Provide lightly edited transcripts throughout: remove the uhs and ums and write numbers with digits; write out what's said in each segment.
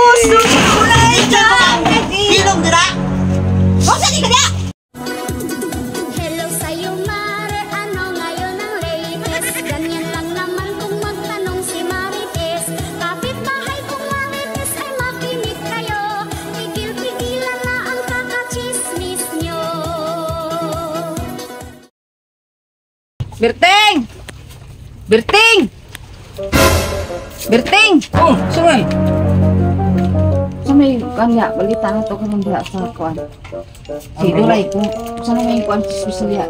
Puso tunay kang Hilom dira. Unsa di ka diha? Hello sa'yo, Mare, ano ngayon ang latest? Ganyan lang naman kung magtanong si Marites. Kapit-bahay kong Marites ay makinig kayo. Tigil-tigilan na ang kakachismis nyo. Berting! Berting! Berting! Oh, saman. Sa may kanya, balita na to kanang diha sa kuan. Si Duray, kung sa may kuan si Susilia.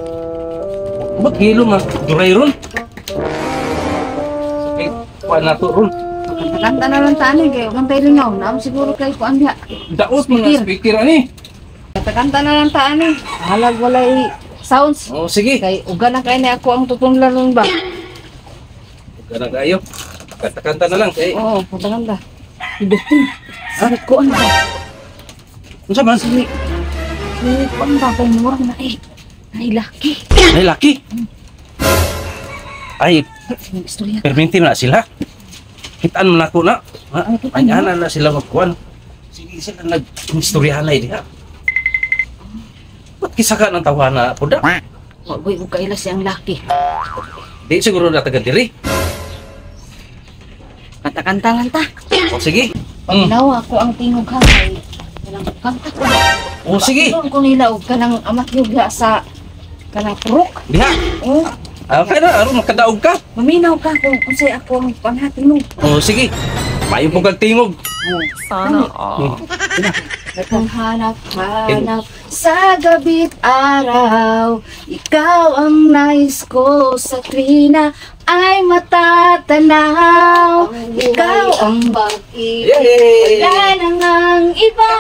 Ba't hilo man? Duray ron. Sakit pa na to ron. Kanta na lang tani kay kung tayo lingaw, naam siguro kay kuan diha. Daot mga speaker ani. Kanta na lang tani. Halag walay sounds. Oh, sige. Kay uga na kay ni ako ang tutunglan ron ba. Gana kayo. Kanta-kanta na lang kay. Oo, kanta-kanta. Si Berting, sa kuan ba? Unsa man? Si kuan ba kay murang na eh. Ay laki. Ay laki. Ay, Istorya. perminti na sila. Kitaan man ako na. Ha? Ay, ana na sila magkuan. Sige sila nag-istoryahan diha. Ba't kisaka ng tawana po da? Wa boy ug kaila siyang laki. Di siguro na taga diri. Kanta-kanta lang ta. O sige. Mm. Nawa ako ang tingog ha kay kanang kanta ko. O sige. Doon ko nila og kanang amat yung diha sa kanang purok. Diha. Oh, Ah, kaya na, aron makadaog ka. maminaw ka kung unsay ako ang panhatingog. O sige. Mayo po kag tingog. Sana all. Hanap-hanap sa gabi't araw, ikaw ang nais ko sa tuwina ay matatanaw. Ikaw ang pag-ibig, Yay! wala nang ang iba.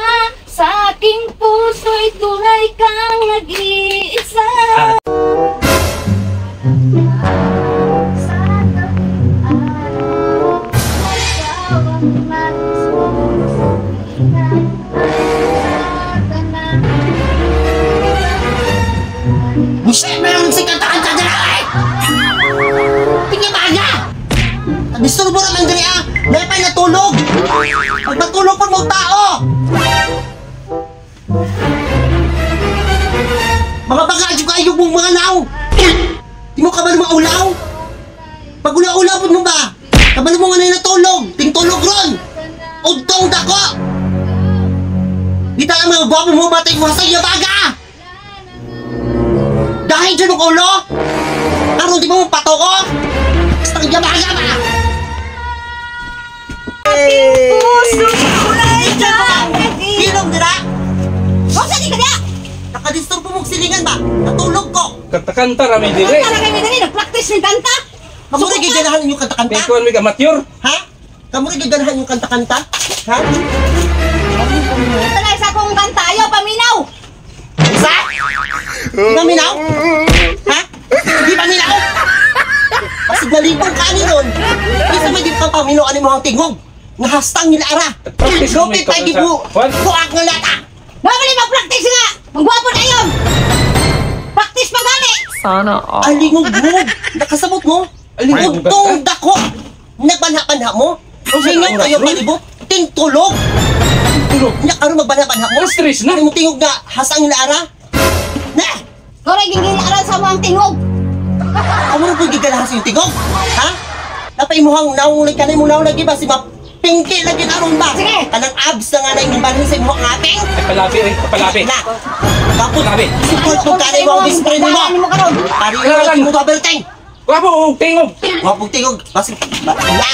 Sa aking puso'y tunay kang nag-iisa. Sa gabi't araw, ikaw ang nais ko sa tuwina ay matatanaw. Buset, meron si kanta-kanta dira ay. Tingnan baga. Disturbo ra man diri ah. Napay natulog. Pag natulog pag mo tao. Mga baga jud kayo mong mga naw. Di mo kabalo mga ulaw. Pag ulaw-ulaw pud mo ba? Kabalo mo nga na natulog. Tingtulog ron. Udtong dako. Di ta ang mga gwapo mo batay mo sa iyo baga. Dahil dyan ang ulo! Karon di mo patoko! Basta ang yabaga ba? Puso tunay kang Hilom dira! Unsa di ka diha? Nakadisturbo mong silingan ba? Natulog ko! Kanta-kanta rami diri. Kanta na kami dali, nag-practice ng kanta. Kamu rin giganahan inyong kanta-kanta? May kuan mi ka mature. Ha? Kamu rin giganahan inyong kanta-kanta? Ha? Ito na isa kong kanta, ayaw paminaw. Isa? Di ba minaw? Ha? Di ba minaw? Kasi nalipong ka ani nun. Isa may di ka paminaw ani mo ang tingog. Nahastang nila ara. Practice mo Lupit ikaw tayo sa- gibu. Juan? Buak nga lata. Mabali mag-practice nga. Magwapo na yun. Practice pa gani. Alingog mo. Nakasabot mo. Alingog ba? Ugtong dako. Nagbanha-banha mo. Ang Singaw kayo oras, Ron? palibot. Tingtulog. Tulog. Nya karon magbanha-banha mo. Alas tres na. Ano mo tingog nga hasang nila ara? Na! Koray ginggiliaran sa mga tingog. Amo rin po giganahan sa iyong tingog? Ha? Napaimuhang naong ka na imong naong lagi ba si Ma Pinky lagi karon ba? Sige. Kanang abs na nga na imong balhin sa imong ating? Ay palabi ay palabi. Na! Kapot, Grabe. support mo ka na imong best friend mo. Daanan mo karon. Pari mo lagi mo kaberteng. Gwapo og tingog. Wapong tingog. Basig, na,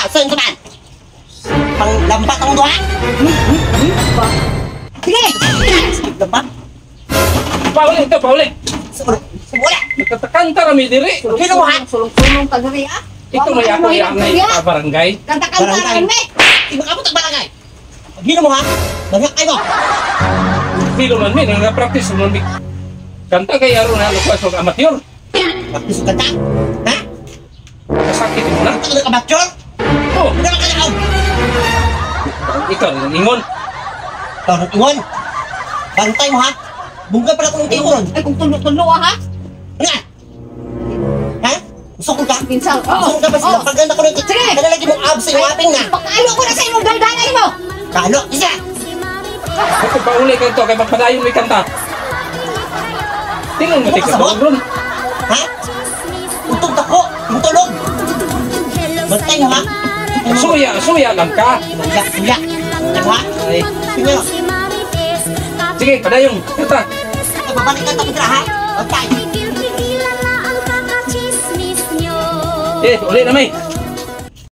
saan sa man? Pang lambat ang duha? Sige. Sige, lambat. Pauli ito, pauli. Sa wala. Kanta-kanta rami diri. Kino mo ha? Sulong-sulong ka diri ah. Ito may ako yang na barangay. Kanta-kanta Barangay. ra kami. Di makabot ang barangay. Hino mo ha? Bangak kayo. Hilo man mi nang practice man mi. Kanta kay aron na lupas og amateur. Practice ang kanta. Ha? Kasakit mo na. Kanta ka ng amateur? Oh, Hindi ka kaya. ikaw rin ingon. Tarot ingon. Bantay mo ha? Bungga pala kung tingog ron. Ay kung tulo-tulo ah ha. Ano nga? Ha? Gusto ko ka? Pinsan. Gusto ko ka ba sila? Oo. Paganda ko rin. Sige. Kana lagi mong abs sa iyong aping na. Pakaano ko na sa imong daldanan mo. Kalo, isa! Si Marites, Kung pauli ka to, kay magpadayon may kanta. makinig kayo. Tingnan mo, Ano ka tingnan sabot? ron. Ha? Chismis. Utong dako, tingtulog! Hello Bantay sa'yo, ha? Mare. Suya, suya lang ka. Suya, suya. Ha? Ay. Sige. Si Marites, Sige, padayon. Kanta. Ay, babalik ka tapos ha? Bantay! Tigil-tigilan na ang kakachismis nyo. Eh, uli na may.